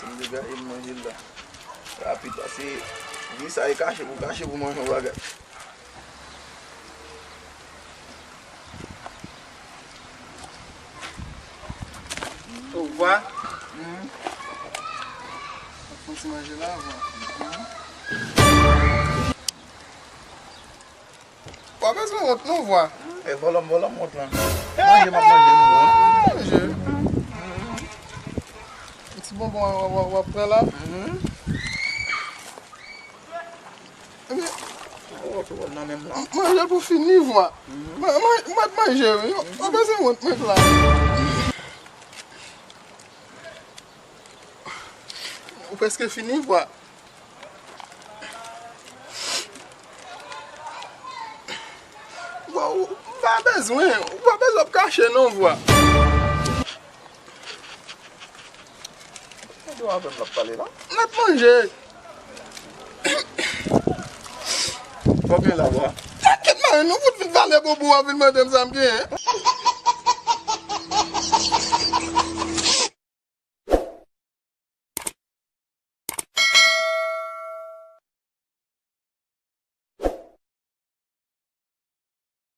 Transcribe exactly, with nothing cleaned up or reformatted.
M degaje m manje l la. Rapid, paske vi sa e kache pou kache pou manje yon bagay. Ou vwa? Mhm. Ap fon ti manje la, vwa. Mhm. Pa bezwen wont non, vwa. E vòlò m, vòlò m wont lan. Manje m ap manje m wont. Manje. Ti bonbon w ap pran la. Mhm. Ebyen, wont ou wont nan men m lan. Manje pou fini, vwa. Mhm. Ma- ma- m ap manje, wi. Pa bezwen wont manje la. Ou prèske fini, vwa. Vwa, ou pa bezwen, ou pa bezwen ap kache non, vwa. Gade w avè m l ap pale la. N ap manje. Fòk gen la, vwa. Kèt mari, nou fout vin pale bobo a vin mande m sa m genyen.